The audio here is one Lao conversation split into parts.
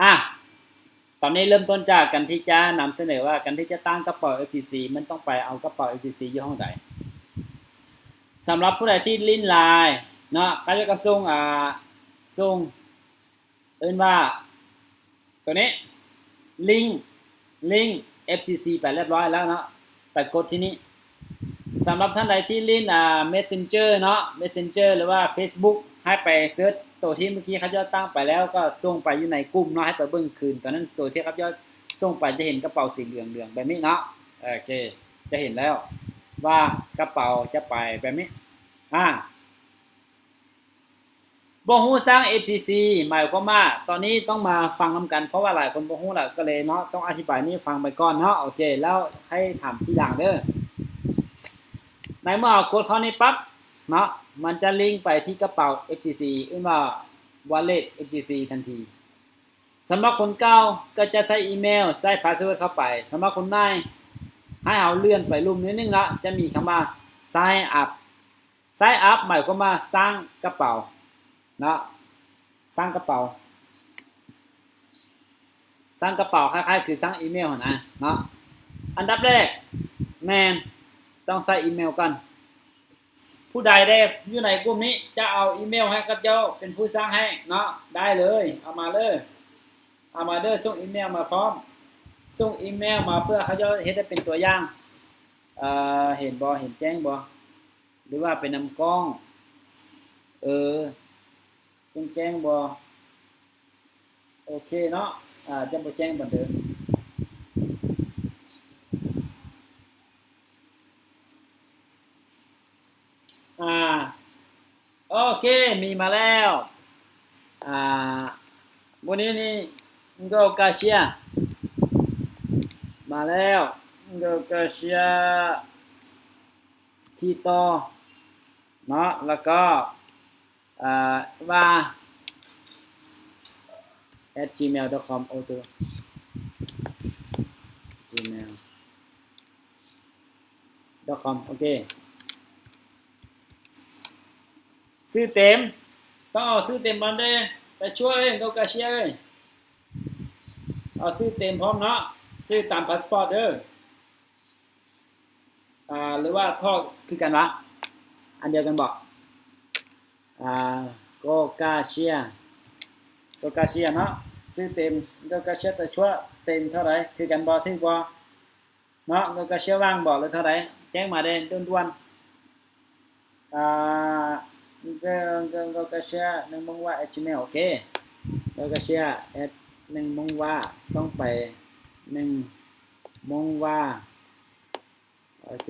ອ່ະ ຕອນນີ້ເລີ່ມຕົ້ນຈາກການທີ່ຈະນຳສະເໜີວ່າ ການທີ່ຈະຕັ້ງກະເປົາ ເອັຟທີຊີ ມັນຕ້ອງໄປເອົາກະເປົາ ເອັຟທີຊີ ຢູ່ຫ້ອງໃດ. ສຳລັບຜູ້ໃດທີ່ຫຼິ້ນລາຍເນາະ ເຂົາເຈົ້າກໍສົ່ງ ອ່າ ສົ່ງ ເອີ້ນວ່າ ໂຕນີ້ ລິງ ລິງ ເອັຟທີຊີ ໄປລຽບຮ້ອຍແລ້ວເນາະ ໄປກົດທີ່ນີ້. ສຳລັບທ່ານໃດທີ່ຫຼິ້ນ ອ່າ ເມັດເຊັນເຈີເນາະ ເມັດເຊັນເຈີ ຫຼືວ່າເຟສບຸກ ໃຫ້ໄປເສີດໂຕທີ່ເມື່ອກີ້ເຂົາເຈົ້າຕັ້ງໄປແລ້ວ ກໍສົ່ງໄປຢູ່ໃນກຸ່ມເນາະ ໃຫ້ໄປເບິ່ງຄືນ. ຕອນນັ້ນໂຕທີ່ເຂົາເຈົ້າສົ່ງໄປຈະເຫັນກະເປົາສີເຫຼືອງໆແບບນີ້ເນາະ. ໂອເຄ ຈະເຫັນແລ້ວວ່າກະເປົາຈະໄປແບບນີ້ ອ່າ. ບໍ່ຮູ້ສ້າງ ເອັຟທີຊີ ໝາຍຄວາມວ່າ ຕອນນີ້ຕ້ອງມາຟັງນຳກັນ ເພາະວ່າຫຼາຍຄົນບໍ່ຮູ້ລະ ກໍເລີຍເນາະ ຕ້ອງອະທິບາຍນີ້ໃຫ້ຟັງໄປກ່ອນເນາະ. ໂອເຄ ແລ້ວໃຫ້ຖາມທີຫຼັງເດີ. ໃນເມື່ອເຮົາກົດເຂົ້ານີ້ປັບເນາະ ມັນຈະລິງໄປທີ່ກະເປົາ ເອັຟທີຊີ ເອີ້ນວ່າ ວອລເລັດ ເອັຟທີຊີ ທັນທີ. ສຳລັບຄົນເກົ່າກໍຈະໃສ່ອີເມວ ໃສ່ພາສເວີດເຂົ້າໄປ. ສຳລັບຄົນໃໝ່ ໃຫ້ເຮົາເລື່ອນໄປລຸ່ມໜ້ອຍໜຶ່ງລະ ຈະມີຄຳວ່າ ໄຊນອັບ ໄຊນອັບ ໝາຍຄວາມວ່າສ້າງກະເປົາເນາະ ສ້າງກະເປົາ ສ້າງກະເປົາ ຄ້າຍໆຄືສ້າງອີເມວຫັ້ນນະເນາະ. ອັນດັບແລກແມ່ນຕ້ອງໃສ່ອີເມວກ່ອນ. ຜູ້ໃດແດ່ຢູ່ໃນກຸ່ມນີ້ຈະເອົາອີເມວໃຫ້ກັບເຈົ້າເປັນຜູ້ສ້າງໃຫ້ເນາະ ໄດ້ເລີຍ ເອົາມາເລີຍ ເອົາມາເດີ ສົ່ງອີເມວມາພ້ອມ ສົ່ງອີເມວມາເພື່ອເຂົາເຈົ້າເຮັດໃຫ້ເປັນຕົວຢ່າງ. ເອີ ເຫັນບໍ່ ເຫັນແຈ້ງບໍ່ ຫຼືວ່າເປັນນຳກ້ອງ ເອີ ແຈ້ງໆບໍ່ ໂອເຄເນາະ ອາດຈະບໍ່ແຈ້ງປານໃດ. ອາ ໂອເຄ ມີມາແລ້ວ ອາ ມື້ນີ້ນີ້ ໂກກາເຊຍ ມາແລ້ວ ໂກກາເຊຍ ທີ່ຕໍ່ເນາະ ແລ້ວກໍ ອ່າ ວ່າ ແອັດຈີເມວດອດຄອມ ໂອເຄ ຈີເມວດອດຄອມ ໂອເຄ ຊື່ເຕັມ ຕ້ອງເອົາຊື່ເຕັມມາເດ້ ໄປຊ່ວຍເອີຍ ໂກກາເຊຍເອີຍ ເອົາຊື່ເຕັມພ້ອມເນາະ ຊື່ຕາມພາສປອດເດີ. ອ່າ ຫຼືວ່າທອກຄືກັນວະ ອັນດຽວກັນບໍ ອ່າ ໂກກາເຊຍ ໂກກາເຊຍເນາະ ຊື່ເຕັມ ໂກກາເຊຍ ແຕ່ຊົ່ວເຕັມເທົ່າໃດ ຄືກັນບໍ ຖືກບໍເນາະ ໂກກາເຊຍວ່າງບໍ ຫຼືເທົ່າໃດ ແຈ້ງມາເດ້ດ່ວນໆ. ອ່າ ໂກກາເຊຍ ໜຶ່ງໂມງວ່າ ແອັດຈີເມວ ໂອເຄ ໂກກາເຊຍ ແອັດ ໜຶ່ງໂມງວ່າ ຕ້ອງໄປ ໜຶ່ງໂມງວ່າ ໂອເຄ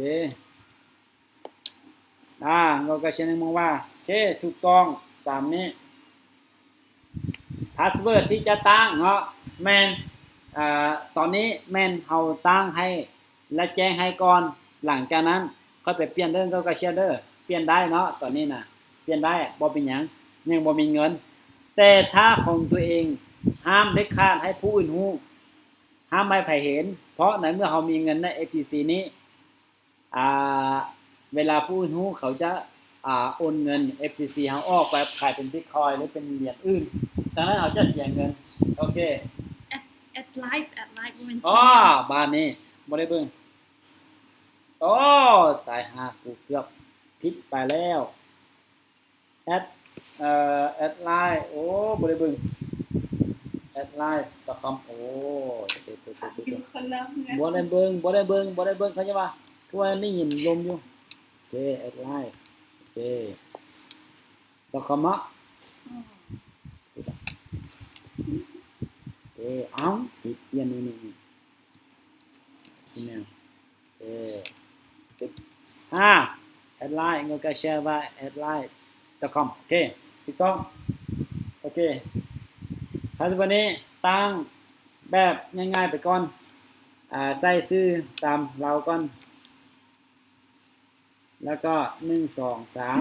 ອ່າ ໂກກາເຊຍ ໜຶ່ງໂມງວ່າ ໂອເຄ ຖືກຕ້ອງຕາມນີ້. ພາສເວີດທີ່ຈະຕັ້ງເນາະ ແມ່ນ ອ່າ ຕອນນີ້ແມ່ນເຮົາຕັ້ງໃຫ້ ແລະ ແຈ້ງໃຫ້ກ່ອນ ຫຼັງຈາກນັ້ນຄ່ອຍໄປປ່ຽນເດີ ໂກກາເຊຍເດີ ປ່ຽນໄດ້ເນາະ ຕອນນີ້ນະ ປ່ຽນໄດ້ ບໍ່ເປັນຫຍັງ ຍັງບໍ່ມີເງິນ ແຕ່ຖ້າຂອງຕົວເອງ ຫ້າມເດັດຂາດໃຫ້ຜູ້ອື່ນຮູ້ ຫ້າມໃຫ້ໃຜເຫັນ ເພາະໃນເມື່ອເຮົາມີເງິນໃນ ເອັຟທີຊີ ນີ້ ອ່າ ເວລາຜູ້ອື່ນຮູ້ ເຂົາຈະ ອ່າ ໂອນເງິນ ເອັຟທີຊີ ເຮົາອອກໄປຂາຍເປັນບິດຄອຍ ຫຼື ເປັນຫຼຽນອື່ນ ດັ່ງນັ້ນເຮົາຈະເສຍເງິນ ໂອເຄ ແອັດ ແອັດໄລຟ໌ ແອັດໄລຟ໌ ບໍ່ແມ່ນ ອໍ ຈີເມວ ບາດນີ້ບໍ່ໄດ້ເບິ່ງ ໂອ້ ຕາຍຫ່າ ກູເກືອບຜິດໄປແລ້ວ ແອັດ ເອີ ແອັດໄລຟ໌ ໂອ້ ບໍ່ໄດ້ເບິ່ງ ແອັດໄລຟ໌ ດອດຄອມ ໂອ້ ບໍ່ໄດ້ເບິ່ງ ບໍ່ໄດ້ເບິ່ງ ບໍ່ໄດ້ເບິ່ງ ເຂົາຈະວ່າ ຄືວ່າໄດ້ຍິນລົມຢູ່ ໂອເຄ ແອັດໄລຟ໌ ໂອເຄ ດອດຄອມເນາະ ອືມ ໂອເຄ ເອົ້າ ຜິດ ປ່ຽນນີ້ ນີ້ ນີ້ ຈີເມວ ເອີ ອ່າ ແອັດໄລຟ໌ ໂກກາເຊຍ ແອັດໄລຟ໌ ດອດຄອມ ໂອເຄ ຖືກຕ້ອງ ໂອເຄ ພາສເວີດນີ້ຕັ້ງແບບງ່າຍໆໄປກ່ອນ ອ່າ ໃສ່ຊື່ຕາມລາວກ່ອນ ແລ້ວກໍ ໜຶ່ງ ສອງ ສາມ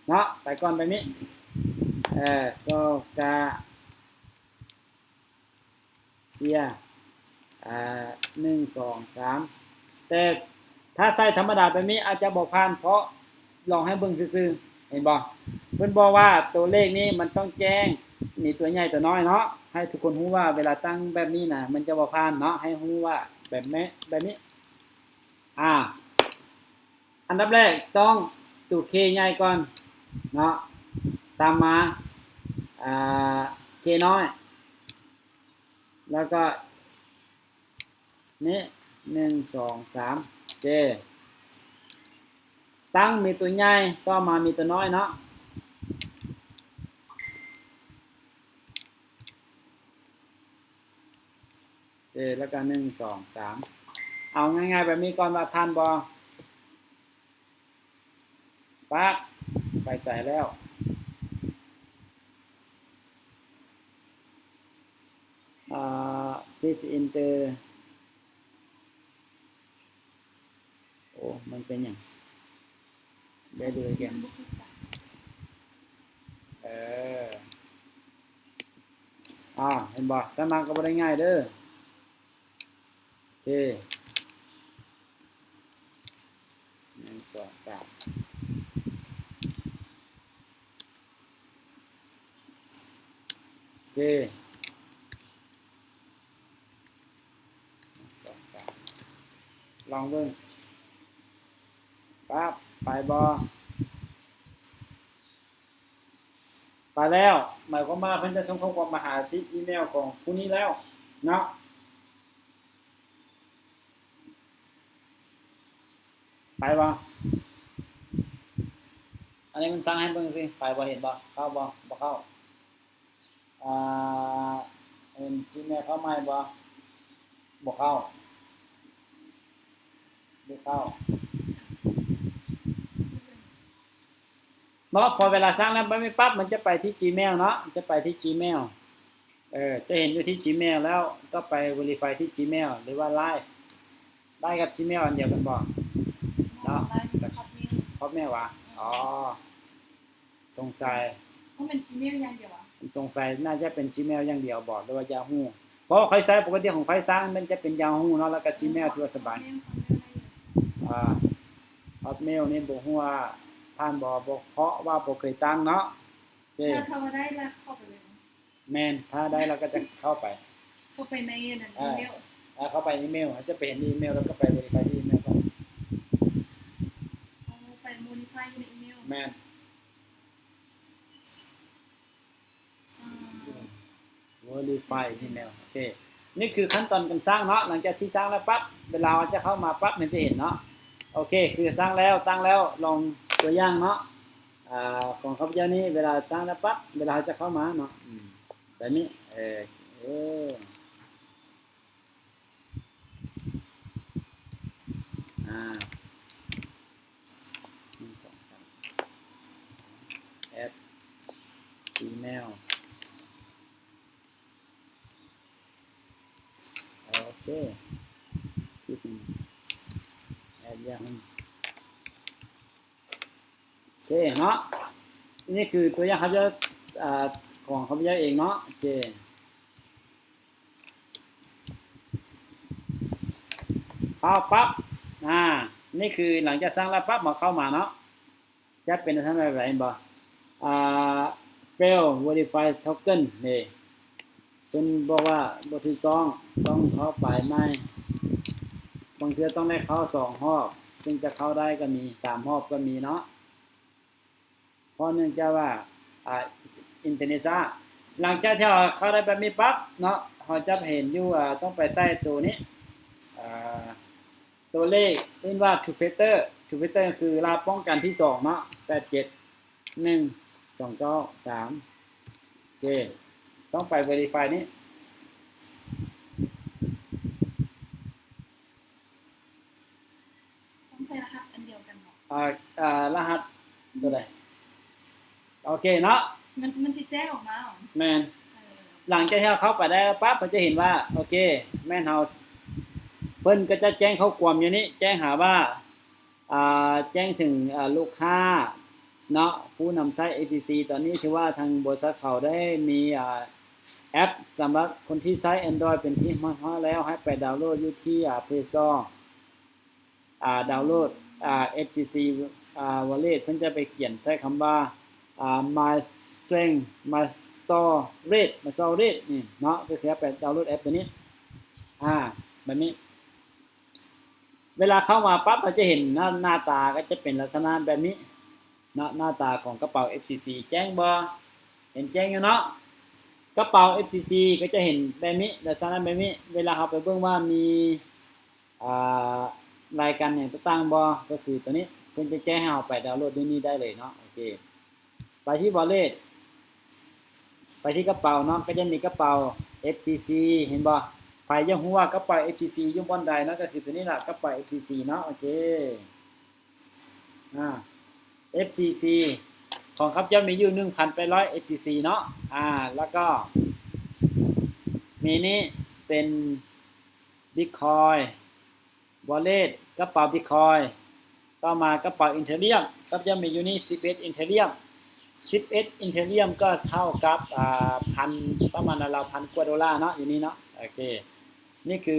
ເນາະ ໄປກ່ອນແບບນີ້ ເອີ ໂກກາ ເຊຍ ອ່າ ໜຶ່ງ ສອງ ສາມ ແຕ່ຖ້າໃສ່ທຳມະດາແບບນີ້ອາດຈະບໍ່ຜ່ານ ເພາະລອງໃຫ້ເບິ່ງຊື່ໆ ເຫັນບໍ່? ເພິ່ນບອກວ່າຕົວເລກນີ້ມັນຕ້ອງແຈ້ງ ມີຕົວໃຫຍ່ຕົວນ້ອຍເນາະ ໃຫ້ທຸກຄົນຮູ້ວ່າເວລາຕັ້ງແບບນີ້ນະ ມັນຈະບໍ່ຜ່ານເນາະ ໃຫ້ຮູ້ວ່າແບບແມ່ ແບບນີ້ ອ່າ ອັນດັບແລກຕ້ອງຕົວ K ໃຫຍ່ກ່ອນເນາະ ຕາມມາ ອ່າ K ນ້ອຍ ແລ້ວກໍ ນີ້ ໜຶ່ງ ສອງ ສາມ J ຕັ້ງມີຕົວໃຫຍ່ ຕໍ່ມາມີຕົວນ້ອຍເນາະ J ແລ້ວກໍ ໜຶ່ງ ສອງ ສາມ ເອົາງ່າຍໆແບບນີ້ກ່ອນວ່າຜ່ານບໍ່? ປາບ ໄປໃສແລ້ວ? ອ່າ please enter ໂອ້ ມັນເປັນຫຍັງ? ໄດ້ເລີຍແກ ເອີ ອ່າ ເຫັນບໍ່? ສະໝັກກໍບໍ່ໄດ້ງ່າຍເດີ. ໂອເຄ ໜຶ່ງ ສອງ ສາມ ໂອເຄ ໜຶ່ງ ສອງ ສາມ ລອງເບິ່ງ ປັບ ໄປບໍ່? ໄປແລ້ວ ໝາຍຄວາມວ່າເພິ່ນຈະສົ່ງຂໍ້ຄວາມມາຫາທີ່ອີເມວຂອງຜູ້ນີ້ແລ້ວເນາະ ໄປບໍ່? ອັນນີ້ມັນສັ່ງໃຫ້ເບິ່ງຊິ ໄປບໍ່? ເຫັນບໍ່? ເຂົ້າບໍ່? ບໍ່ເຂົ້າ. ອ່າ ເຫັນ Gmail ເຂົ້າໃໝ່ບໍ່? ບໍ່ເຂົ້າ ບໍ່ເຂົ້າເນາະ. ພໍເວລາສ້າງແລ້ວ ມັນໄປປັບ ມັນຈະໄປທີ່ Gmail ເນາະ ຈະໄປທີ່ Gmail ເອີ ຈະເຫັນຢູ່ທີ່ Gmail ແລ້ວກໍໄປ Verify ທີ່ Gmail ຫຼືວ່າ Live Live ກັບ Gmail ອັນດຽວກັນບໍ່? ເນາະ Live ກັບ Hotmail ຫວາ? ອໍ ສົງໄສ ບໍ່ແມ່ນ Gmail ຢ່າງດຽວຫວາ? ສົງໄສໜ້າຈະເປັນ Gmail ຢ່າງດຽວບໍ ຫຼືວ່າ Yahoo? ເພາະຂ້ອຍໃຊ້ປົກກະຕິຂອງຂ້ອຍສ້າງມັນຈະເປັນ Yahoo ເນາະ ແລ້ວກໍ Gmail ຖືວ່າສະບາຍ. ອ່າ Hotmail ນີ້ບໍ່ຮູ້ວ່າຜ່ານບໍ່ ເພາະວ່າບໍ່ເຄີຍຕັ້ງເນາະ. ໂອເຄ ຖ້າວ່າໄດ້ລະເຂົ້າໄປເລີຍ. ແມ່ນ ຖ້າໄດ້ລະກໍຈະເຂົ້າໄປ ເຂົ້າໄປໃນອັນນັ້ນ ອ່າ ອີເມວ ອ່າ ເຂົ້າໄປອີເມວ ຈະໄປເຫັນອີເມວ ແລ້ວກໍໄປ Verify ທີ່ອີເມວກ່ອນ. ອໍ ໄປ Modify ຢູ່ໃນອີເມວ ແມ່ນ ອ່າ Verify ທີ່ອີເມວ. ໂອເຄ ນີ້ຄືຂັ້ນຕອນການສ້າງເນາະ ຫຼັງຈາກທີ່ສ້າງແລ້ວປັບ ເວລາເຮົາຈະເຂົ້າມາປັບ ມັນຈະເຫັນເນາະ. ໂອເຄ ຄືສ້າງແລ້ວ ຕັ້ງແລ້ວ ລອງຕົວຢ່າງເນາະ. ອ່າ ຂອງຂ້າພະເຈົ້ານີ້ ເວລາສ້າງແລ້ວປັບ ເວລາເຮົາຈະເຂົ້າມາເນາະ ອືມ ແບບນີ້ ເອີ ເອີ ອ່າ ໜຶ່ງ ສອງ ສາມ ແອັດ Gmail ໂອເຄ ແອັດ Yahoo ໂອເຄເນາະ ນີ້ຄືຕົວຢ່າງຂ້າພະເຈົ້າ ອ່າ ຂອງຂ້າພະເຈົ້າເອງເນາະ. ໂອເຄ ເຂົ້າປັບ ອ່າ ນີ້ຄືຫຼັງຈາກສ້າງແລ້ວປັບ ເຮົາເຂົ້າມາເນາະ ຈະເປັນຈັ່ງຊັ້ນ ແບບໃດ ເຫັນບໍ່? ອ່າ fail verify token ນີ້ ເພິ່ນບອກວ່າບໍ່ຖືກຕ້ອງ ຕ້ອງເຂົ້າໄປໃໝ່ ບາງເທື່ອຕ້ອງໄດ້ເຂົ້າສອງຮອບ ເຊິ່ງຈະເຂົ້າໄດ້ກໍມີ ສາມຮອບກໍມີເນາະ ເພາະເນື່ອງຈາກວ່າ ອ່າ ອິນເຕີເນັດຊ້າ. ຫຼັງຈາກທີ່ເຮົາເຂົ້າໄດ້ແບບນີ້ປັບເນາະ ເຮົາຈະເຫັນຢູ່ ອ່າ ຕ້ອງໄປໃສ່ໂຕນີ້ ອ່າ ຕົວເລກເອີ້ນວ່າ two factor two factor ກໍຄືລະຫັດປ້ອງກັນທີສອງເນາະ ແປດເຈັດ ໜຶ່ງ ສອງ ເກົ້າ ສາມ ໂອເຄ ຕ້ອງໄປ verify ນີ້ ຕ້ອງໃສ່ລະຫັດອັນດຽວກັນເນາະ ອ່າ ອ່າ ລະຫັດຕົວໃດ? ໂອເຄເນາະ ມັນ ມັນຊິແຈ້ງອອກມາ ແມ່ນ ເອີ ຫຼັງຈາກທີ່ເຮົາເຂົ້າໄປໄດ້ປັບ ເພິ່ນຈະເຫັນວ່າ ໂອເຄ ແມ່ນເຮົາ ເພິ່ນກໍຈະແຈ້ງຂໍ້ຄວາມຢູ່ນີ້ ແຈ້ງຫາວ່າ ອ່າ ແຈ້ງເຖິງ ອ່າ ລູກຄ້າເນາະ ຜູ້ນຳໃຊ້ FTC ຕອນນີ້ຖືວ່າທາງບໍລິສັດເຂົາໄດ້ມີ ອ່າ ແອັບສຳລັບຄົນທີ່ໃຊ້ Android ເປັນທີ່ຮຽບຮ້ອຍແລ້ວ ໃຫ້ໄປດາວໂຫຼດຢູ່ທີ່ ອ່າ Play Store ອ່າ ດາວໂຫຼດ ອ່າ FTC ອ່າ Wallet ເພິ່ນຈະໄປຂຽນໃຊ້ຄຳວ່າ ອ່າ my strength my storage my storage ນີ້ເນາະ ກໍຄືໄປດາວໂຫຼດແອັບຕົວນີ້ ອ່າ ແບບນີ້. ເວລາເຂົ້າມາປັບ ເຮົາຈະເຫັນໜ້າ ໜ້າຕາກໍຈະເປັນລັກສະນະແບບນີ້ເນາະ. ໜ້າຕາຂອງກະເປົາ ເອັຟຊີຊີ ແຈ້ງບໍ່? ເຫັນແຈ້ງຢູ່ເນາະ. ກະເປົາ ເອັຟຊີຊີ ກໍຈະເຫັນແບບນີ້ ລັກສະນະແບບນີ້. ເວລາເຮົາໄປເບິ່ງວ່າມີ ອ່າ ລາຍການຫຍັງຕ່າງໆບໍ່ ກໍຄືຕົວນີ້ ເພິ່ນຈະແຈ້ງໃຫ້ເຮົາໄປດາວໂຫຼດຢູ່ນີ້ໄດ້ເລີຍເນາະ. ໂອເຄ ໄປທີ່ wallet ໄປທີ່ກະເປົາເນາະ ກໍຈະມີກະເປົາ ເອັຟຊີຊີ ເຫັນບໍ່? ໃຜຢາກຮູ້ວ່າກະເປົາ ເອັຟຊີຊີ ຢູ່ບ່ອນໃດເນາະ ກໍຄືຕົວນີ້ລະ ກະເປົາ ເອັຟຊີຊີ ເນາະ. ໂອເຄ ອ່າ ເອັຟຊີຊີ ຂອງຂ້າພະເຈົ້າມີຢູ່ ໜຶ່ງພັນແປດຮ້ອຍ ເອັຟຊີຊີ ເນາະ. ອ່າ ແລ້ວກໍມີນີ້ເປັນ Bitcoin wallet ກະເປົາ Bitcoin. ຕໍ່ມາກະເປົາ Ethereum ຂ້າພະເຈົ້າມີຢູ່ນີ້ ສິບເອັດ Ethereum. ສິບເອັດ Ethereum ກໍເທົ່າກັບ ອ່າ ພັນ ປະມານລາວໆ ພັນກວ່າໂດລາເນາະ ຢູ່ນີ້ເນາະ. ໂອເຄ ນີ້ຄື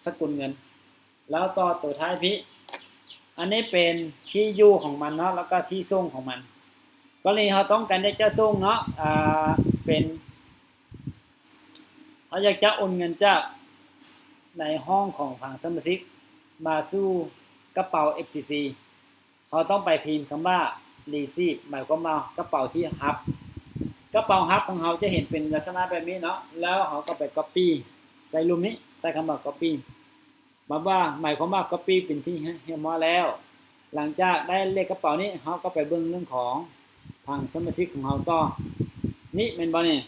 ສະກຸນເງິນ. ແລ້ວຕໍ່ໂຕທ້າຍພີ້ ອັນນີ້ເປັນທີ່ຢູ່ຂອງມັນເນາະ ແລ້ວກໍທີ່ສົ່ງຂອງມັນ. ກໍລະນີເຮົາຕ້ອງການຢາກຈະສົ່ງເນາະ ອ່າ ເປັນ ເຮົາຢາກຈະໂອນເງິນຈາກໃນຫ້ອງຂອງຜັງສະມາຊິກມາສູ່ກະເປົາ ເອັຟຊີຊີ ເຮົາຕ້ອງໄປພິມຄຳວ່າ receive ໝາຍຄວາມວ່າກະເປົາທີ່ຮັບ. ກະເປົາຮັບຂອງເຮົາຈະເຫັນເປັນລັກສະນະແບບນີ້ເນາະ ແລ້ວເຮົາກໍໄປ copy ໃສ່ລຸ່ມນີ້ ໃສ່ຄຳວ່າ copy ແບບວ່າ ໝາຍຄວາມວ່າ copy ເປັນທີ່ຮຽບຮ້ອຍແລ້ວ. ຫຼັງຈາກໄດ້ເລກກະເປົານີ້ ເຮົາກໍໄປເບິ່ງເລື່ອງຂອງຜັງສະມາຊິກຂອງເຮົາຕໍ່. ນີ້ແມ່ນບໍ່ນີ້?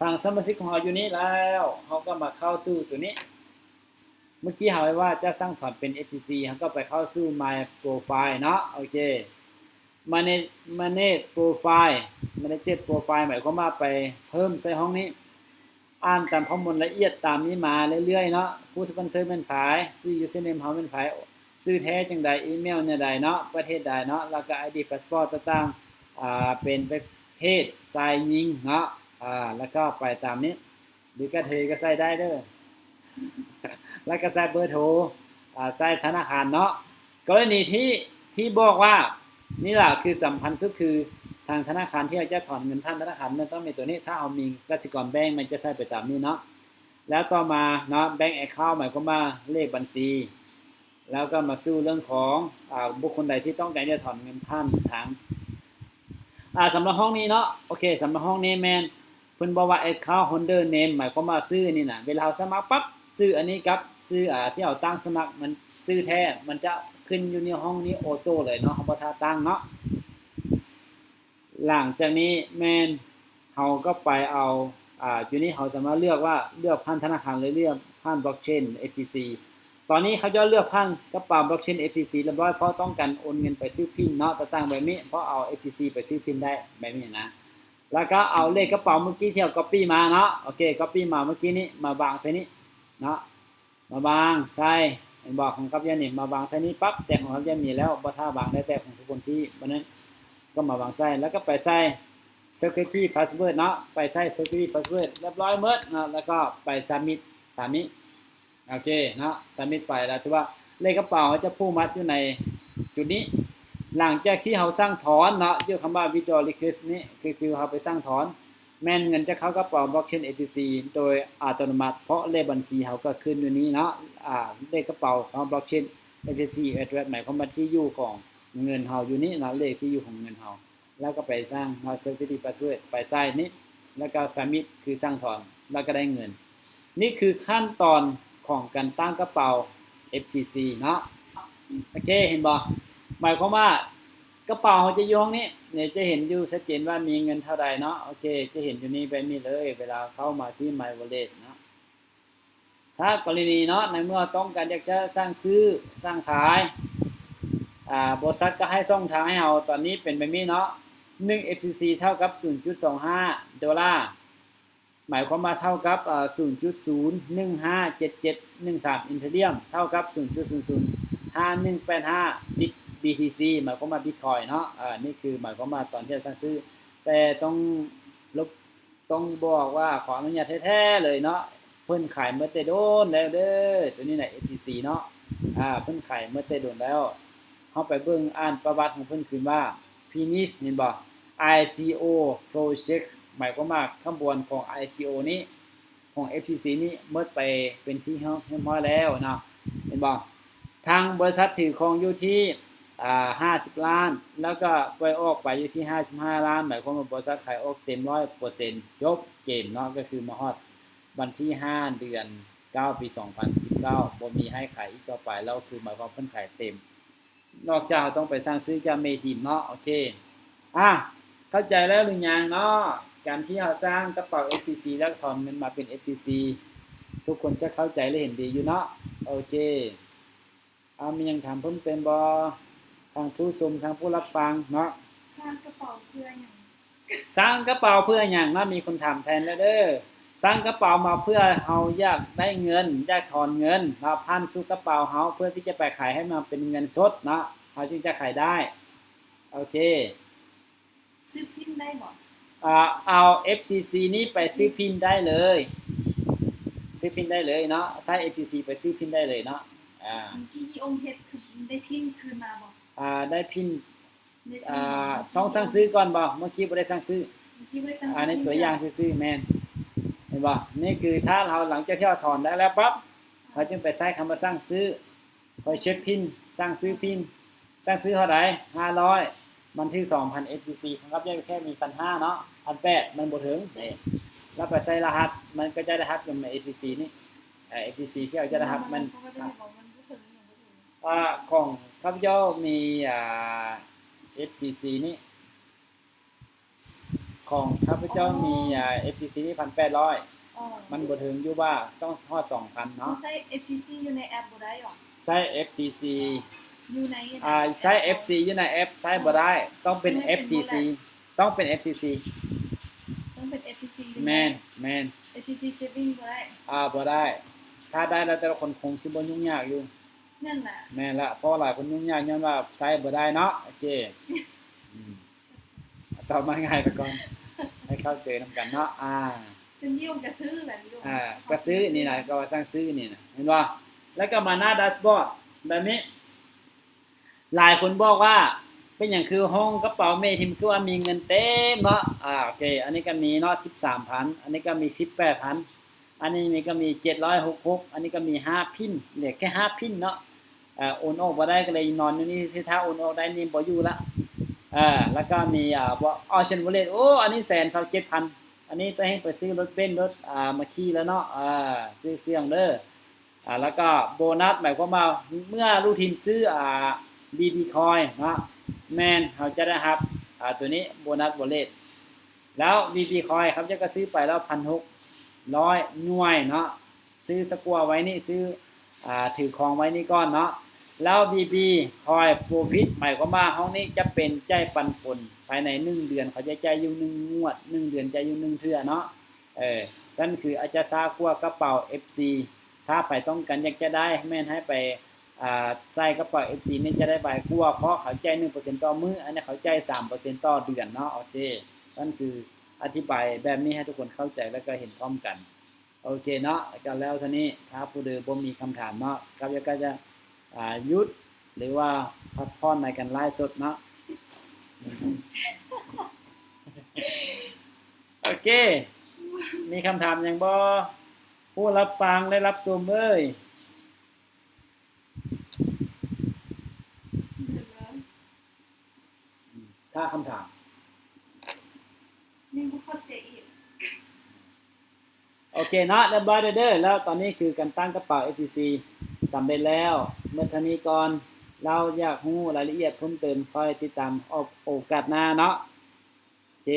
ຜັງສະມາຊິກຂອງເຮົາຢູ່ນີ້ແລ້ວ ເຮົາກໍມາເຂົ້າສູ່ຕົວນີ້. ເມື່ອກີ້ເຮົາໄດ້ວ່າຈະສັ່ງຖອນເປັນ ເອັຟທີຊີ ເຮົາກໍໄປເຂົ້າສູ່ My Profile ເນາະ. ໂອເຄ Manage Manage Profile Manage Profile ໝາຍຄວາມວ່າໄປເພີ່ມໃສ່ຫ້ອງນີ້. ອ່ານຕາມຂໍ້ມູນລະອຽດຕາມນີ້ມາເລື້ອຍໆເນາະ. ຜູ້ສະປອນເຊີແມ່ນໃຜ? ຊື່ username ເຮົາແມ່ນໃຜ? ຊື່ແທ້ຈັ່ງໃດ? ອີເມວແນວໃດເນາະ? ປະເທດໃດເນາະ? ແລ້ວກໍ ໄອ ດີ ພາສປອດຕ່າງໆ ອ່າ ເປັນເພດຊາຍຍິງເນາະ. ອ່າ ແລ້ວກໍໄປຕາມນີ້ ຫຼືກະເທີຍກໍໃສ່ໄດ້ເດີ້. ແລ້ວກໍໃສ່ເບີໂທ ອ່າ ໃສ່ທະນາຄານເນາະ. ກໍລະນີທີ່ ທີ່ບອກວ່າ ນີ້ລະຄືສຳຄັນສຸດ ຄືທາງທະນາຄານທີ່ເຮົາຈະຖອນເງິນຜ່ານທະນາຄານ ມັນຕ້ອງມີຕົວນີ້. ຖ້າເຮົາມີກະສິກອນແບງ ມັນຈະໃສ່ໄປຕາມນີ້ເນາະ. ແລ້ວຕໍ່ມາເນາະ Bank Account ໝາຍຄວາມວ່າເລກບັນຊີ ແລ້ວກໍມາສູ່ເລື່ອງຂອງ ອ່າ ບຸກຄົນໃດທີ່ຕ້ອງການຈະຖອນເງິນຜ່ານທາງ ອ່າ ສຳລັບຫ້ອງນີ້ເນາະ. ໂອເຄ ສຳລັບຫ້ອງນີ້ແມ່ນ ເພິ່ນບອກວ່າ Account Holder Name ໝາຍຄວາມວ່າຊື່ນີ້ນະ ເວລາເຮົາສະໝັກປັບ ຊື່ອັນນີ້ກັບຊື່ ອ່າ ທີ່ເຮົາຕັ້ງສະໝັກ ມັນຊື່ແທ້ ມັນຈະຂຶ້ນຢູ່ໃນຫ້ອງນີ້ໂອໂຕ້ເລີຍເນາະ ເຮົາບໍ່ຖ້າຕັ້ງເນາະ. ຫຼັງຈາກນີ້ແມ່ນເຮົາກໍໄປເອົາ ອ່າ ຢູ່ນີ້ເຮົາສາມາດເລືອກວ່າ ເລືອກຜ່ານທະນາຄານ ຫຼື ເລືອກຜ່ານ Blockchain ເອັຟທີຊີ. ຕອນນີ້ເຂົາເຈົ້າເລືອກຜ່ານກະເປົາ Blockchain ເອັຟທີຊີ ລຽບຮ້ອຍ ເພາະຕ້ອງການໂອນເງິນໄປຊື້ພິນເນາະ ຕ່າງໆແບບນີ້ ເພາະເອົາ ເອັຟທີຊີ ໄປຊື້ພິນໄດ້ແບບນີ້ນະ. ແລ້ວກໍເອົາເລກກະເປົາເມື່ອກີ້ທີ່ເຮົາ copy ມາເນາະ. ໂອເຄ copy ມາເມື່ອກີ້ນີ້ ມາວາງໃສ່ນີ້ເນາະ ມາວາງໃສ່ ເຫັນບໍ່ ຂອງກັບເຢັນນີ້ ມາວາງໃສ່ນີ້ປັບ ແຕ່ຂອງກັບເຢັນມີແລ້ວ ບໍ່ຖ້າວາງໄດ້ ແຕ່ຂອງທຸກຄົນທີ່ບໍ່ນັ້ນ ກໍມາວາງໃສ່ ແລ້ວກໍໄປໃສ່ Security Password ເນາະ ໄປໃສ່ Security Password ລຽບຮ້ອຍໝົດເນາະ ແລ້ວກໍໄປ Submit ຕາມນີ້. ໂອເຄເນາະ Submit ໄປ ແລ້ວຖືວ່າເລກກະເປົາເຮົາຈະຜູກມັດຢູ່ໃນຈຸດນີ້. ຫຼັງຈາກທີ່ເຮົາສັ່ງຖອນເນາະ ຢູ່ຄຳວ່າ Withdraw Request ນີ້ ຄື ຄືເຮົາໄປສັ່ງຖອນ ແມ່ນເງິນຈະເຂົ້າກະເປົາ Blockchain ເອັຟທີຊີ ໂດຍອັດຕະໂນມັດ ເພາະເລກບັນຊີເຮົາກໍຂຶ້ນຢູ່ນີ້ເນາະ. ອ່າ ເລກກະເປົາຂອງ Blockchain ເອັຟທີຊີ Address ໝາຍຄວາມວ່າທີ່ຢູ່ຂອງເງິນເຮົາຢູ່ນີ້ເນາະ ເລກທີ່ຢູ່ຂອງເງິນເຮົາ. ແລ້ວກໍໄປສ້າງເນາະ Security Password ໄປໃສ່ນີ້ ແລ້ວກໍ Submit ຄືສັ່ງຖອນ ແລ້ວກໍໄດ້ເງິນ. ນີ້ຄືຂັ້ນຕອນຂອງການຕັ້ງກະເປົາ ເອັຟທີຊີ ເນາະ. ໂອເຄ ເຫັນບໍ່? ໝາຍຄວາມວ່າກະເປົາເຮົາຈະຢູ່ຫ້ອງນີ້ ນີ້ຈະເຫັນຢູ່ຊັດເຈນວ່າມີເງິນເທົ່າໃດເນາະ. ໂອເຄ ຈະເຫັນຢູ່ນີ້ແບບນີ້ເລີຍ ເວລາເຂົ້າມາທີ່ My Wallet ເນາະ. ຖ້າກໍລະນີເນາະ ໃນເມື່ອເຮົາຕ້ອງການຢາກຈະສັ່ງຊື້ ສັ່ງຂາຍ ອ່າ ບໍລິສັດກໍໃຫ້ຊ່ອງທາງໃຫ້ເຮົາ ຕອນນີ້ເປັນແບບນີ້ເນາະ ໜຶ່ງ ເອັຟທີຊີ ເທົ່າກັບ ສູນຈຸດສອງຫ້າໂດລາ ໝາຍຄວາມວ່າເທົ່າກັບ ເອີ ສູນຈຸດສູນໜຶ່ງຫ້າເຈັດເຈັດໜຶ່ງສາມ Ethereum ເທົ່າກັບ ສູນຈຸດສູນສູນຫ້າໜຶ່ງແປດຫ້າ ບິດ ບີທີຊີ ໝາຍຄວາມວ່າ Bitcoin ເນາະ. ເອີ ນີ້ຄືໝາຍຄວາມວ່າຕອນທີ່ເຮົາສັ່ງຊື້ ແຕ່ຕ້ອງລົບ ຕ້ອງບອກວ່າຂໍອະນຸຍາດແທ້ໆເລີຍເນາະ ເພິ່ນຂາຍໝົດແຕ່ດົນແລ້ວເດີ້ ຕົວນີ້ນະ ເອັຟທີຊີ ເນາະ. ອ່າ ເພິ່ນຂາຍໝົດແຕ່ດົນແລ້ວ ເຮົາໄປເບິ່ງອ່ານປະຫວັດຂອງເພິ່ນຄືນວ່າ Finish ເຫັນບໍ່? ICO Project ໝາຍຄວາມວ່າຂະບວນຂອງ ICO ນີ້ ຂອງ FTC ນີ້ໝົດໄປເປັນທີ່ຮຽບຮ້ອຍແລ້ວເນາະ ເຫັນບໍ່? ທາງບໍລິສັດຖືຄອງຢູ່ທີ່ ອ່າ ຫ້າສິບລ້ານ ແລ້ວກໍປ່ອຍອອກໄປຢູ່ທີ່ຫ້າສິບຫ້າລ້ານ ໝາຍຄວາມວ່າບໍລິສັດຂາຍອອກເຕັມຮ້ອຍເປີເຊັນ ຈົບເກມເນາະ ກໍຄືມາຮອດວັນທີຫ້າ ເດືອນເກົ້າ ປີສອງພັນສິບເກົ້າ ບໍ່ມີໃຫ້ຂາຍອີກຕໍ່ໄປ ແລ້ວຄືໝາຍຄວາມເພິ່ນຂາຍເຕັມ ນອກຈາກເຮົາຕ້ອງໄປສັ່ງຊື້ຈາກແມ່ທີມເນາະ ໂອເຄ ອ່າ ເຂົ້າໃຈແລ້ວຫຼືຍັງເນາະ? ການທີ່ເຮົາສ້າງກະເປົາ FTC ແລ້ວຖອນເງິນມາເປັນ FTC ທຸກຄົນຈະເຂົ້າໃຈ ແລະ ເຫັນດີຢູ່ເນາະ ໂອເຄ ອ່າ ມີຫຍັງຖາມເພີ່ມເຕີມບໍ່? ທາງຜູ້ຊົມ ທາງຜູ້ຮັບຟັງເນາະ ສ້າງກະເປົາເພື່ອຫຍັງ? ສ້າງກະເປົາເພື່ອຫຍັງເນາະ? ມີຄົນຖາມແທນແລ້ວເດີ້. ສ້າງກະເປົາມາເພື່ອເຮົາຢາກໄດ້ເງິນ ຢາກຖອນເງິນເນາະ ຜ່ານສູ່ກະເປົາເຮົາ ເພື່ອທີ່ຈະໄປຂາຍໃຫ້ມັນເປັນເງິນສົດເນາະ ເຮົາຈຶ່ງຈະຂາຍໄດ້. ໂອເຄ ຊື້ພິນໄດ້ບໍ່? ອ່າ ເອົາ FTC ນີ້ໄປຊື້ພິນໄດ້ເລີຍ ຊື້ພິນໄດ້ເລີຍເນາະ ໃຊ້ FTC ໄປຊື້ພິນໄດ້ເລີຍເນາະ. ອ່າ ເມື່ອກີ້ຢີໂອງເຮັດຄືໄດ້ພິນຄືນມາບໍ່? ອ່າ ໄດ້ພິນ ອ່າ ຕ້ອງສັ່ງຊື້ກ່ອນບໍ່? ເມື່ອກີ້ບໍ່ໄດ້ສັ່ງຊື້ ອັນນີ້ຕົວຢ່າງຊື່ໆ ແມ່ນ ເຫັນບໍ່? ນີ້ຄືຖ້າເຮົາ ຫຼັງຈາກທີ່ເຮົາຖອນໄດ້ແລ້ວປັບ ເຮົາຈຶ່ງໄປໃຊ້ຄຳວ່າສັ່ງຊື້ ຂ້ອຍເຊັກພິນ ສັ່ງຊື້ພິນ ສັ່ງຊື້ເທົ່າໃດ? ຫ້າຮ້ອຍ ມັນຖືກສອງພັນ FTC ຂອງຂ້າພະເຈົ້າແຄ່ມີພັນຫ້າເນາະ ພັນແປດ ມັນບໍ່ເຖິງເດ້ ແລ້ວໄປໃສ່ລະຫັດ ມັນກໍຈະໄດ້ຮັບເງິນມາ FTC ນີ້ ເອີ FTC ທີ່ເຮົາຈະໄດ້ຮັບມັນ ອ່າ ຂອງຂ້າພະເຈົ້າມີ ອ່າ FTC ນີ້ ຂອງຂ້າພະເຈົ້າມີ ອ່າ FTC ນີ້ ພັນແປດຮ້ອຍ ມັນບໍ່ເຖິງຢູ່ວ່າ ຕ້ອງຮອດສອງພັນເນາະ. ເຮົາໃຊ້ FTC ຢູ່ໃນແອັບບໍ່ໄດ້ຫວາ? ໃຊ້ FTC ຢູ່ໃນ ອ່າ ໃຊ້ FTC ຢູ່ໃນແອັບໃຊ້ບໍ່ໄດ້ ຕ້ອງເປັນ FTC ຕ້ອງເປັນ FTC ຕ້ອງເປັນ FTC ຢູ່ໃນ ແມ່ນ ແມ່ນ FTC Saving ບໍ່ໄດ້ ອ່າ ບໍ່ໄດ້ ຖ້າໄດ້ແລ້ວແຕ່ລະຄົນຄົງຊິບໍ່ຫຍຸ້ງຍາກຢູ່. ແມ່ນລະ ແມ່ນລະ ເພາະວ່າຫຼາຍຄົນຫຍຸ້ງຍາກຍ້ອນວ່າໃຊ້ບໍ່ໄດ້ເນາະ. ໂອເຄ ອືມ ຕອບມາງ່າຍໄປກ່ອນ ໃຫ້ເຂົ້າໃຈນຳກັນເນາະ. ອ່າ ເປັນຢູ່ກະຊື້ແຫຼະ ອ່າ ກະຊື້ນີ້ນະ ກະວ່າສັ່ງຊື້ນີ້ນະ ເຫັນບໍ່? ແລ້ວກໍມາໜ້າ dashboard ແບບນີ້ ຫຼາຍຄົນບອກວ່າ ເປັນຫຍັງຄືຫ້ອງກະເປົາແມ່ທີມຄືວ່າມີເງິນເຕັມເນາະ? ອ່າ ໂອເຄ ອັນນີ້ກໍມີເນາະ ສິບສາມພັນ ອັນນີ້ກໍມີສິບແປດພັນ ອັນນີ້ມີ ກໍມີເຈັດຮ້ອຍຫົກສິບຫົກ ອັນນີ້ກໍມີຫ້າພິນ ເຫຼືອແຄ່ຫ້າພິນເນາະ. ເອີ ໂອນອອກບໍ່ໄດ້ກໍເລີຍນອນຢູ່ນີ້ຊື່ ຖ້າໂອນອອກໄດ້ນີ້ບໍ່ຢູ່ລະ. ເອີ ແລ້ວກໍມີ ອ່າ Option Wallet ໂອ້ ອັນນີ້ແສນຊາວເຈັດພັນ ອັນນີ້ຈະໃຫ້ໄປຊື້ລົດເບັນ ລົດ ອ່າ ມາຂີ່ແລ້ວເນາະ ເອີ ຊື້ເຄື່ອງເດີ້. ອ່າ ແລ້ວກໍໂບນັດ ໝາຍຄວາມວ່າເມື່ອລູກທີມຊື້ ອ່າ ບີບີ Coin ເນາະ ແມ່ນ ເຮົາຈະໄດ້ຮັບ ອ່າ ໂຕນີ້ Bonus Wallet ແລ້ວ ບີບີ Coin ຂ້າພະເຈົ້າກໍຊື້ໄປແລ້ວ ໜຶ່ງພັນຫົກຮ້ອຍໜ່ວຍເນາະ ຊື້ Square ໄວ້ນີ້ ຊື້ ອ່າ ຖືຄອງໄວ້ນີ້ກ່ອນເນາະ. ແລ້ວ ບີບີ Coin Profit ໝາຍຄວາມວ່າຫ້ອງນີ້ຈະເປັນຈ່າຍປັນຜົນພາຍໃນໜຶ່ງເດືອນ ເຂົາຈະຈ່າຍຢູ່ໜຶ່ງງວດ ໜຶ່ງເດືອນຈ່າຍຢູ່ໜຶ່ງເທື່ອເນາະ. ເອີ ນັ້ນຄືອາດຈະຊ້າກວ່າກະເປົາ FTC ຖ້າໃຜຕ້ອງການຢາກຈະໄດ້ ແມ່ນໃຫ້ໄປ ອ່າ ໃສ່ກະເປົາ FTC ນີ້ຈະໄດ້ໄວກວ່າ ເພາະເຂົາຈ່າຍໜຶ່ງເປີເຊັນຕໍ່ມື້ ອັນນີ້ເຂົາຈ່າຍສາມເປີເຊັນຕໍ່ເດືອນເນາະ. ໂອເຄ ນັ້ນຄືອະທິບາຍແບບນີ້ໃຫ້ທຸກຄົນເຂົ້າໃຈ ແລ້ວກໍເຫັນພ້ອມກັນ. ໂອເຄເນາະ ກໍແລ້ວເທົ່ານີ້ ຖ້າຜູ້ໃດບໍ່ມີຄຳຖາມເນາະ ຂ້າພະເຈົ້າກໍຈະ ອ່າ ຢຸດ ຫຼືວ່າພັກຜ່ອນໃນການໄລຟ໌ສົດເນາະ. ໂອເຄ ມີຄຳຖາມຫຍັງບໍ່ ຜູ້ຮັບຟັງ ແລະ ຮັບຊົມເອີຍ? ຖ້າຄຳຖາມ ຍັງບໍ່ເຂົ້າໃຈອີກ. ໂອເຄເນາະ ຮຽບຮ້ອຍແລ້ວເດີ້. ແລ້ວຕອນນີ້ຄືການຕັ້ງກະເປົາ FTC ສຳເລັດແລ້ວ ໝົດເທົ່ານີ້ກ່ອນ. ແລ້ວຢາກຮູ້ລາຍລະອຽດເພີ່ມເຕີມ ຄ່ອຍຕິດຕາມໂອກາດໜ້າເນາະ. ໂອເຄ